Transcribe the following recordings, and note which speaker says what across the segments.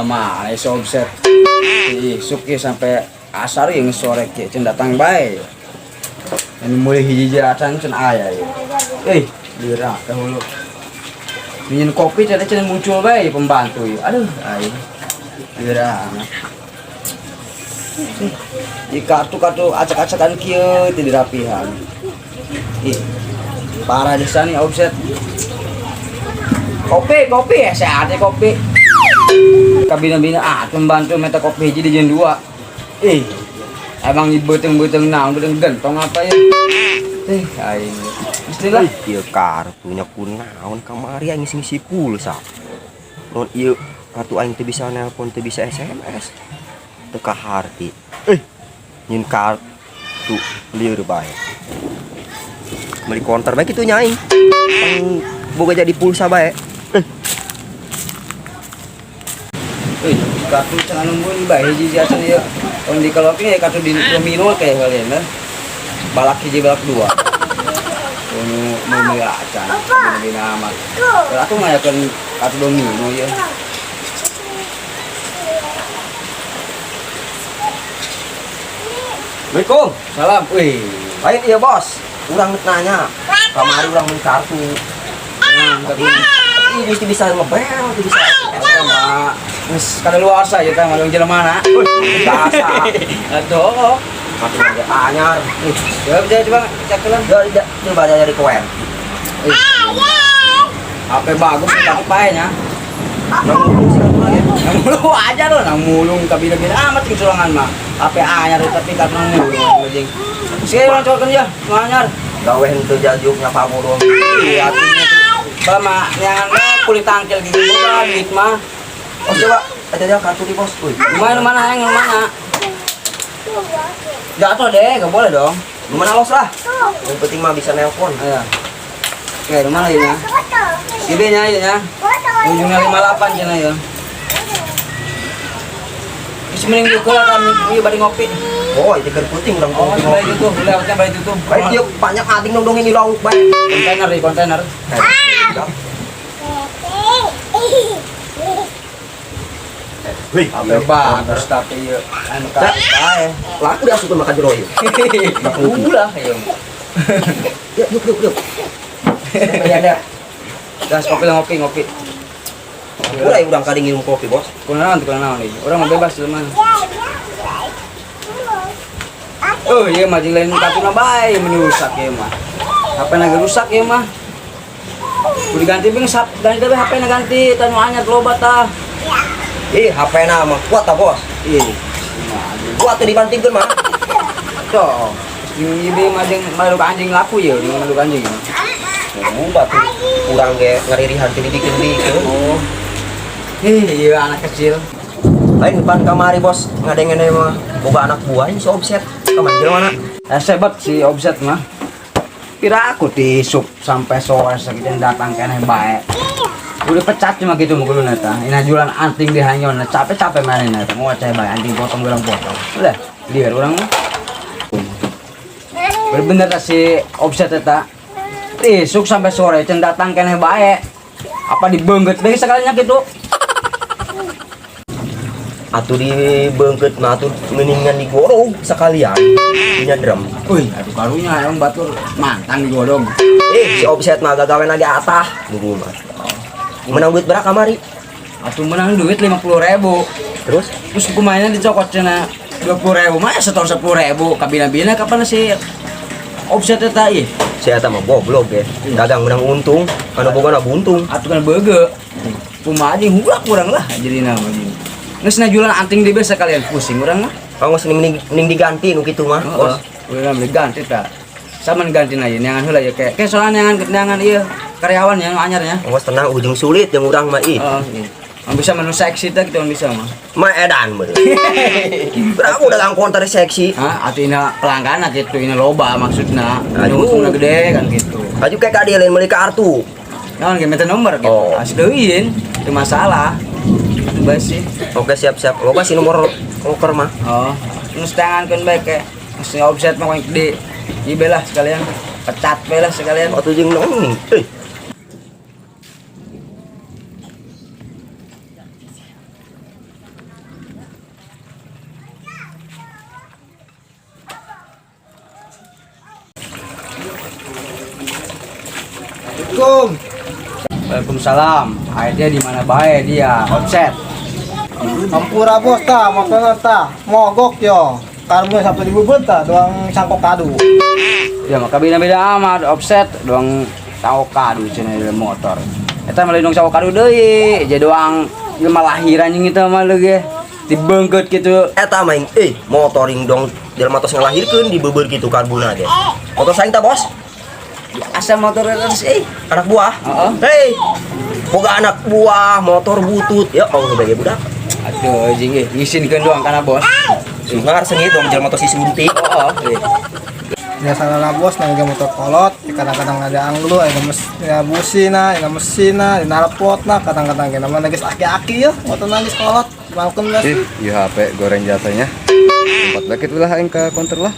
Speaker 1: Mana si offset. Isuk ya sampai asar yang sore ke cen datang bae. Ini mulai hiji acan cen aya ya. Eh, lira dahulu. Minum kopi cen cen muncul bae pembantu ya. Aduh, ayo. Lira. Di kartu-kartu acak-acakan kieu teu dirapihan. Ih, parah di sana offset. Kopi, kopi ya, sehatnya kopi. Kabina-bina ah, pembantu minta kopi hiji dijieun dua. Ih, emang beuteung-beuteung naon, beuteung gentong apa ya? Eh, aing. Mestilah.
Speaker 2: Ieu kartunya kunaon kamari aing ngisi-ngisi pulsa. Non ieu kartu aing teu bisa nelpon, teu bisa SMS. Teu kaharti. Eh, nyin kartu lieur bae. Meuli konter bae kitu nya aing. Pang boga jadi pulsa bae. Eh,
Speaker 1: Eh, kartu cenah nungguin bae hiji acan ieu. On di kalau ya kartu di domino kayak kalian lah. Balak hiji balak dua. Ono mau meuli acan, bina-bina amat. Kalau aku ngayakeun kartu domino ya.
Speaker 2: Assalamualaikum.
Speaker 1: Salam. Wih.
Speaker 2: Lain ieu bos. Urang geus nanya. Kamari urang meuli kartu.
Speaker 1: Nah, tapi
Speaker 2: Ih, geus teu bisa ngebel, teu bisa
Speaker 1: eta mah geus kadaluarsa ieu teh ngalung jelema mana.
Speaker 2: Biasa.
Speaker 1: Atuh.
Speaker 2: Kartu ge anyar.
Speaker 1: Ih, coba coba coba cek lah.
Speaker 2: Coba coba dari koen.
Speaker 1: Ih. HP bagus tapi pae nya.
Speaker 2: Nang mulung sih kartu lagi.
Speaker 1: Nang mulung aja lo, nang mulung kabina-bina amat jeung sorangan mah. HP anyar tapi kartu nang mulung anjing. Sih urang cokeun ya, nu anyar.
Speaker 2: Gawe henteu jajuk nyapa mulung.
Speaker 1: Iya, atuh nya tuh. Ba mah neangan mah kulit tangkil gigi boga duit mah.
Speaker 2: Oh coba, ada dia kartu di bos. Wih,
Speaker 1: Gimana mana yang mana? Jatuh deh, gak boleh dong.
Speaker 2: gimana los lah. Yang penting mah bisa nelpon.
Speaker 1: Ayo. Oke, di mana ini ya? Gede nya ini ya. Ujungnya 58 cina ya. Wis mending juga lah kan ieu bari ngopi.
Speaker 2: Oh, itu keur puting urang
Speaker 1: Oh,
Speaker 2: ngopi.
Speaker 1: bari itu, lewatnya bari itu.
Speaker 2: Baik ieu banyak ating dong dong ini lauk bae.
Speaker 1: Kontainer di kontainer.
Speaker 2: Wih,
Speaker 1: HP bagus tapi ieu anu ka bae.
Speaker 2: Laku diasupkeun maka jero ieu.
Speaker 1: Ulah ieu.
Speaker 2: Yuk, yuk, yuk, yuk. Ya, ya.
Speaker 1: Gas kopi lah ngopi ngopi.
Speaker 2: Udah urang kali nginum kopi, Bos.
Speaker 1: Kunaon tuh kunaon ieu. Urang mah bebas di mana. Oh iya mah jeung lain kartuna bae meni rusak ieu mah. HP na ge rusak ieu mah. Kudu diganti bing sap ganti teh HP na ganti tah nu anyar loba tah.
Speaker 2: Ih, HP na mah kuat tah, Bos.
Speaker 1: Ih.
Speaker 2: Kuat teh dibandingkeun mah.
Speaker 1: Tuh. Jeung ieu mah jeung makhluk anjing laku ya, jeung makhluk anjing.
Speaker 2: Oh, batu urang ge ngaririhan teh didikeun-dikeun.
Speaker 1: Oh. Ih, iya anak kecil.
Speaker 2: Lain depan kamari, Bos. Ngadengene mah boga anak buah ini si offset. Kaman jelema mana?
Speaker 1: Hebat si offset mah. Kira aku disup sampai sore segitu datang keneh bae. Udah pecat cuma gitu mukul neta. Ina jualan anting di hanyon, capek-capek mainin neta. Ngoceh bae anting potong gelang potong. Udah, liar orang mah. Bener-bener si offset eta. Isuk sampai sore cen datang keneh bae. Apa dibengget bae sekalinya gitu.
Speaker 2: Atuh dibeungkeut mah atuh mendingan digorog sekalian. Punya drum.
Speaker 1: Wih, aduh karunya emang batur mantan digodong.
Speaker 2: Eh, si offset mah gagawe lagi atah dulu mah. Menang duit berapa kamari?
Speaker 1: Atuh menang duit 50.000.
Speaker 2: Terus
Speaker 1: Terus kumaha dicokot cenah 20.000 mah setor 10.000 kabina-bina kapan si offset eta ih.
Speaker 2: si eta mah goblok ya. Dagang menang untung, anu boga na buntung.
Speaker 1: Atuh kan beuge. Kumaha jeung hulak urang lah jadi nama gini. Geus na jualan anting di biasa kalian pusing urang mah.
Speaker 2: Oh, geus ning ning diganti nu kitu mah, Bos.
Speaker 1: Urang beli ganti ta. Saman ganti na ieu neangan heula ya kayak kayak soalnya neangan neangan ieu karyawan yang anyarnya.
Speaker 2: Geus tenang ujung sulit jeung urang mah ih.
Speaker 1: Heeh. Iya. Yang bisa menu seksi teh gitu yang bisa mah.
Speaker 2: Mah edan bener. Berapa dagang konter seksi?
Speaker 1: Hah, atuh ina pelanggan gitu, ina loba maksudna.
Speaker 2: Aduh.
Speaker 1: Untungna gede kan gitu.
Speaker 2: Aju kayak kadieu lain meuli kartu.
Speaker 1: Naon ge minta nomor gitu.
Speaker 2: Oh.
Speaker 1: Asliin, itu masalah. Itu bae sih.
Speaker 2: Oke, siap-siap. Loba sih nomor loker mah.
Speaker 1: Oh, terus tangankeun bae kayak mesti offset mah di ieu lah sekalian. Pecat bae lah sekalian.
Speaker 2: Atuh jeung naon nih? Eh.
Speaker 3: Assalamualaikum.
Speaker 1: Waalaikumsalam. Akhirnya di mana bae dia? Offset.
Speaker 3: Ampura bos ta, motor ta, mogok yo. Karbu sampai dibubut ta, doang cangkok kadu.
Speaker 1: Ya maka beda-beda amat offset doang cangkok kadu cenah di motor. Eta mah dong cangkok kadu deui, jadi doang jelema lahiran jeung itu mah leuh ge. Dibengkeut kitu.
Speaker 2: Eta mah motoring dong jelema tos ngalahirkeun dibeubeur kitu karbuna ge. Motor saing ta, Bos?
Speaker 1: Asa motor terus eh.
Speaker 2: Anak buah.
Speaker 1: Heeh.
Speaker 2: Hei. Boga anak buah, motor butut. Ya Allah sebagai budak.
Speaker 1: Aduh jing eh ngisinkeun doang kana bos.
Speaker 2: Sungar sengit dong jelema tos disuntik.
Speaker 1: Heeh. Eh.
Speaker 3: Biasa lah bos, nang motor kolot, kadang-kadang ada anglu, ada mes, ya busi na, ada mesin na, ada nalpot na, kadang-kadang kita mah nagis aki-aki ya, motor nangis kolot, malkeun geus.
Speaker 4: Ih, iya HP goreng jasanya. Lompat bae kitu lah aing ke counter lah.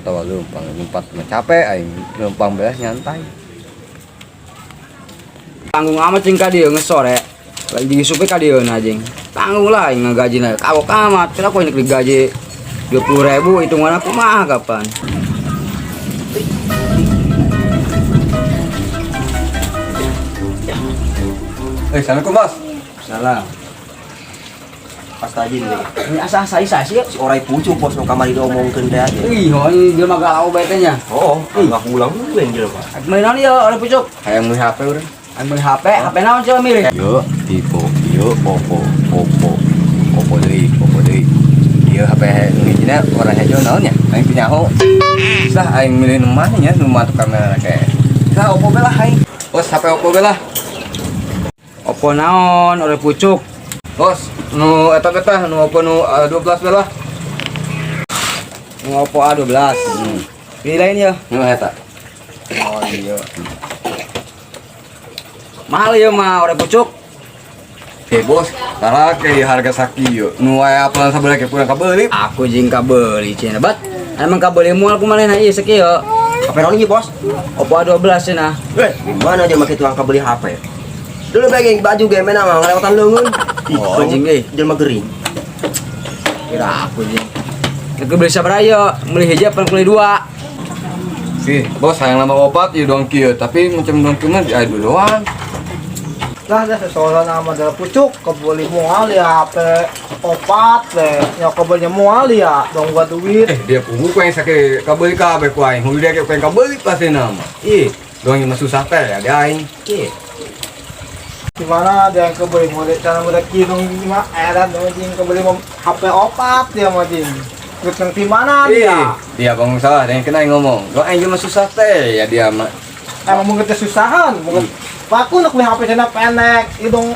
Speaker 4: Atau lumpang lompat mah capek aing numpang belah nyantai.
Speaker 1: Tanggung amat jeung ka dieu geus sore. Lagi disupe ka dieu na jeung. Tanggung lah aing ngagajina. Kagok amat, kenapa ini digaji 20.000 hitungan aku mah kapan?
Speaker 4: Assalamualaikum, Bos.
Speaker 1: Salam.
Speaker 2: Pas tadi nih.
Speaker 1: Ini asa-asa isa sih.
Speaker 2: Si orai pucuk bos nu kamari diomongkeun teh aja.
Speaker 1: Ih, oh ini jelema galau bae teh nya.
Speaker 2: Oh, enggak pulang dulu yang jelema.
Speaker 1: Meuli naon ieu orai pucuk?
Speaker 4: Hayang meuli HP urang.
Speaker 1: Aing meuli HP, HP naon coba milih?
Speaker 4: Yo, Vivo, yo Oppo, Oppo. Oppo deui, Oppo deui. Ieu HP nu hijina warna hejo naon nya? Aing teu nyaho. Sah aing milih nu mana nya nu mantep kamera kayak. Sah Oppo be lah aing. Bos, HP Oppo be lah.
Speaker 1: Oppo naon orai pucuk?
Speaker 4: Bos, nu eta be tah nu Oppo nu 12 be lah.
Speaker 1: Nu Oppo A12. Pilih lain ya.
Speaker 4: Nu eta.
Speaker 1: Oh iya. Mahal ya mah orai pucuk.
Speaker 4: Bos, tara ke harga sakieu. Nu aya apelan sabelah ke kurang kabeuli.
Speaker 1: Aku jeung kabeuli cenah bat. Emang kabeuli moal kumaha ieu sakieu.
Speaker 2: HP naon ieu, Bos?
Speaker 1: Oppo A12 cenah.
Speaker 2: Eh, gimana dia make tukang kabeli HP? Dulu bae baju ge mena mah ngalewatan leungeun.
Speaker 1: Oh, anjing euy.
Speaker 2: Jelema gering.
Speaker 1: Kira aku jeung. Aku beli sabaraha ieu? Meuli hiji apa meuli dua?
Speaker 4: Sih, bos hayang lama opat ieu doang kieu, tapi macam doang kieu mah aya dua doang.
Speaker 3: Lah, dah seseorang nama adalah pucuk, kebeli mual ya, HP opat deh, ya kebelinya mual ya, dong gua duit.
Speaker 4: Dia pugu ku yang sakit kabeuli kabeh ku aing. Hulu dia ku yang kabeuli pasti nama. Ih, doang ieu mah susah teh ya dia aing.
Speaker 1: Ih,
Speaker 3: Gimana ada yang kebeli mau cara muda kinung mah edan dong jing kebeli mau HP opat dia mau jing. Duit nang di mana
Speaker 4: Ih,
Speaker 3: dia?
Speaker 4: dia bang salah, dia yang kena yang ngomong. Doang aing mah susah teh ya dia mah.
Speaker 3: Emang mungkin teh susahan, mungkin Paku nak beli HP cenah pendek, hidung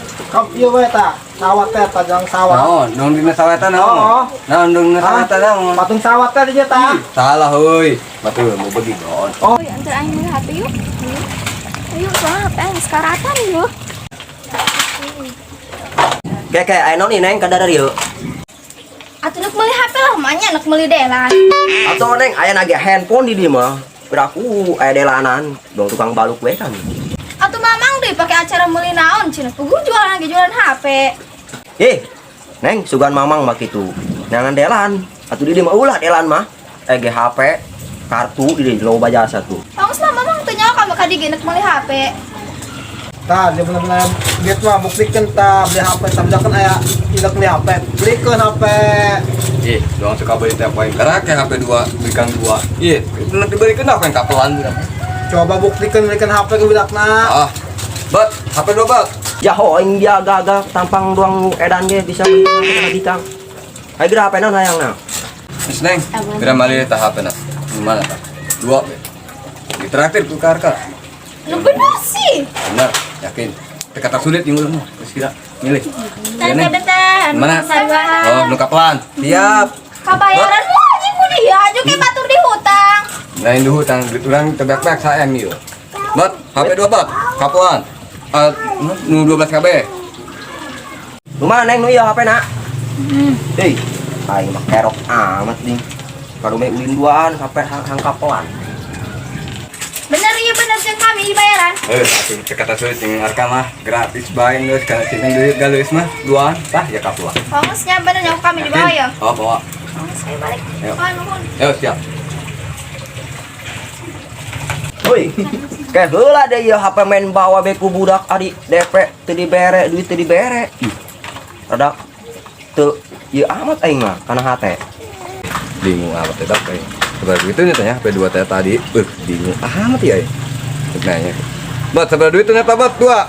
Speaker 3: ieu we tah, sawat teh tajang sawat.
Speaker 4: Naon, dong dina sawatan naon?
Speaker 3: Oh.
Speaker 4: Naon dong dina sawatan naon?
Speaker 3: Patung sawat teh dia tah.
Speaker 4: Ih, salah heuy. Batur mau bagi naon?
Speaker 3: Oh.
Speaker 5: Ayo, antar aing meuli HP yuk. Ayo. Ayo, soalnya HP aing sekaratan yuk.
Speaker 2: Kayak kayak aya naon ieu Neng kadar ieu?
Speaker 5: Atuh nak meuli HP lah, manya nak meuli delan.
Speaker 2: Atuh Neng aya nage handphone di dieu mah. Piraku aya delanan, dong tukang baluk we kan.
Speaker 5: Atuh mamang deh pakai acara meuli naon cenah. Puguh jualan lagi jualan HP.
Speaker 2: Neng sugan mamang mah kitu. Nangan delan. Atuh di dieu mah ulah delan mah. Ge HP kartu di dieu loba jasa tuh.
Speaker 5: Pangus lah mamang teu nyaho ka maka di nak meuli HP.
Speaker 3: Tah, dia bener-bener duit mah buktikeun tah beli HP, tah bedakeun aya tidak beli HP. Belikeun HP.
Speaker 4: Ih, doang suka beli teh poin karena kayak HP 2, belikan 2. Ih, bener dibelikan apa yang kapelan budak.
Speaker 3: Coba buktikan belikan HP ke budakna.
Speaker 4: Ah, bat, HP 2 bat.
Speaker 2: Jaho aing dia agak-agak tampang doang edan ge bisa beli HP lagi Kang. Hayu geura HP naon hayangna?
Speaker 4: Geus Neng, geura mali tah HP na. Gimana tah? 2 be. Ditraktir ku ka.
Speaker 5: Lu bener sih.
Speaker 4: Bener, yakin. Teu kata sulit jeung urang mah. Geus kira milih.
Speaker 5: Teh teh teh.
Speaker 4: Mana? Oh, nu kapelan. Siap.
Speaker 5: Kabayaran mu anjing ku dia aja kayak batur di hutang.
Speaker 4: Lain di hutang, duit urang tebak-tebak sa M ieu. Bat, HP 2 bat, kapelan. Nu 12 KB.
Speaker 2: Nu mana Neng nu ieu HP na? Hei, aing mah kerok amat ding. Kalau meh ulin duaan sampai hang kapelan.
Speaker 5: Bener iya bener jeung kami dibayaran.
Speaker 4: Atuh cek kata sulit jeung Arka mah gratis bae geus kana cing duit galeus mah duaan tah ya kapelan.
Speaker 5: Ongosnya bener nyawa kami dibawa ya.
Speaker 4: Oh, bawa.
Speaker 5: Ongos saya balik.
Speaker 4: Ayo.
Speaker 5: Oh, nuhun.
Speaker 4: Ayo siap.
Speaker 2: Woi. Kayak heula deh ieu HP main bawa be ku budak ari DP teu dibere, duit teu dibere. Ih. Rada teu ieu amat aing mah kana hate.
Speaker 4: Bingung amat ya dok aing. Seberapa duit itu tanya HP 2 teh tadi. Bingung amat ya. Nanya. Bat, seberapa duit ternyata bat dua.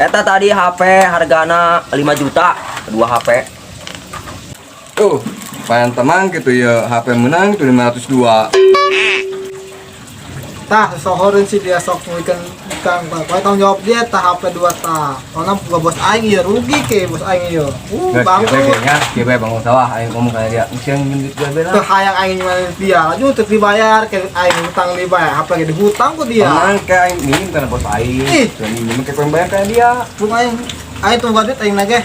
Speaker 2: Eta tadi HP hargana 5 juta, dua HP.
Speaker 4: Tuh, payan teman gitu ya HP menang itu 502.
Speaker 3: Tah, sohoreun sih dia sok ngulikeun kang poe tanggung jawab dia tah HP 2 tah. Karena buka bos aing ieu rugi ke bos aing ieu. Bangkrut.
Speaker 4: Ya, kieu bangun sawah aing ngomong kana dia. Mesti yang duit gue
Speaker 3: Teu
Speaker 4: lah.
Speaker 3: hayang aing nyimpan dia, laju teu dibayar ke aing hutang dibayar, HP ge dihutang ku dia.
Speaker 4: Tenang ke aing minjem kana bos aing.
Speaker 3: Ih.
Speaker 4: Tuh minjem ke yang bayar kana dia.
Speaker 3: Bung aing aing tunggu duit aing nage.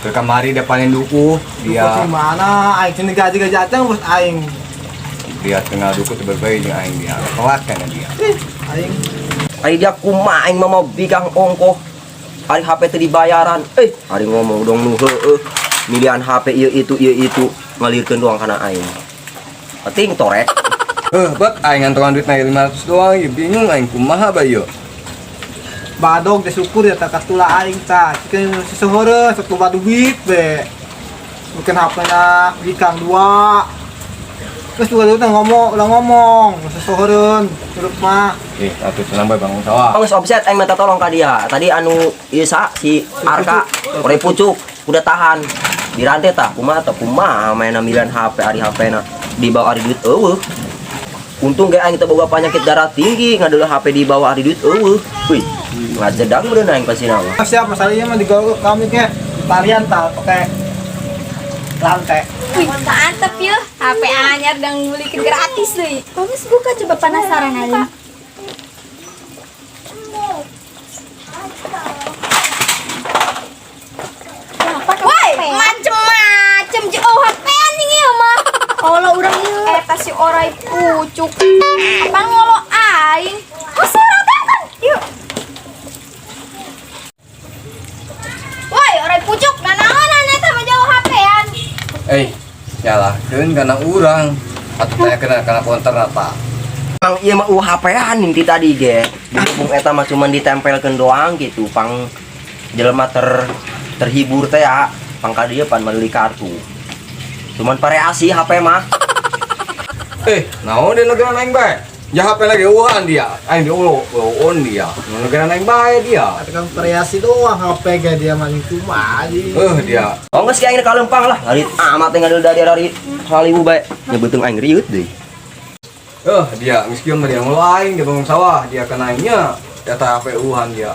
Speaker 4: Ke kamari dia panen duku,
Speaker 3: Dia
Speaker 4: dia
Speaker 3: mana aing sini gaji-gaji acang bos aing.
Speaker 4: Dia tengah duku teu berbagi jeung aing dia. Telat kana dia.
Speaker 3: Ih, aing
Speaker 2: Ari dia kumaha aing mah mau bigang ongkoh. Ari HP teu dibayaran. Ari ngomong dong nu heueuh. Milihan HP ieu itu ieu itu ngalirkeun doang kana aing. Penting torek.
Speaker 4: Bet aing ngantongan duit naik 500 doang, ya bingung aing kumaha bae ieu.
Speaker 3: Badog disyukur ya tak katula aing tah. Cikeun sesohoreun sok loba duit be. Mungkin HP na bikang dua. Terus juga dia ngomong, ulah ngomong, sesohoreun, hirup mah.
Speaker 4: Atuh tenang bae bangun sawah.
Speaker 2: Oh, geus offset aing minta tolong ka dia. Tadi anu ieu sa si Arka ore pucuk udah tahan. Dirantai tah kumaha tah kumaha maena milihan HP ari HP na dibawa ari duit eueuh. Untung ge aing teu boga penyakit darah tinggi ngadeuleuh HP dibawa ari duit eueuh. Wih, ngajedang beunang aing pasina mah.
Speaker 3: Siap masalahnya mah digolok kami ke tarian tah pakai lantai.
Speaker 5: Wih, mantap ya. HP anyar dan belikan gratis deh. Bagus buka coba penasaran aja. Woi, macem-macem oh HP anjing ieu mah. Allah urang ieu. Eta si orai pucuk. Apa ngolo aing? Kosora kan? Yuk. Woi, orai pucuk nanaonan eta mah jauh HP-an.
Speaker 4: Nyalahkeun kana urang. Atuh tanya kana konter ta.
Speaker 2: Emang ieu mah HP-an inti tadi ge. Berhubung eta mah cuman ditempelkeun doang gitu, pang jelema terhibur teh ya, pang ka dieu pan meuli kartu. Cuman variasi HP mah.
Speaker 4: Naon dia negara aing bae? Ya HP lagi eueuhan dia. Aing diulo-uloon dia. Negara aing bae dia.
Speaker 3: Kan variasi doang HP ge dia mah kumaha anjing.
Speaker 4: Dia.
Speaker 2: Oh geus aing ka lempang lah. Hari amat teh ngadul dari hari haliwu bae. Nyebeuteung aing riut deui.
Speaker 4: Dia geus kieu mah dia ngolo aing dia bangun sawah, dia kana aingnya. Data HP eueuhan dia.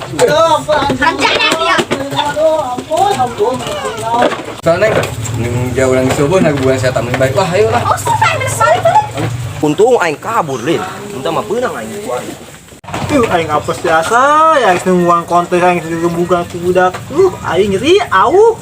Speaker 3: Aduh, ampun, anjing.
Speaker 5: Rencana dia.
Speaker 3: Aduh, ampun, ampun.
Speaker 4: Soalnya ning jauh urang subuh na bulan saya tamu baik. Wah, ayo lah.
Speaker 5: Oh, sampai balik balik.
Speaker 2: Untung aing kabur lin. Untung mah beunang aing ku aing.
Speaker 3: Aing apes biasa, ya geus nungguan konten aing geus digebugan ku budak. Aing nyeri, au.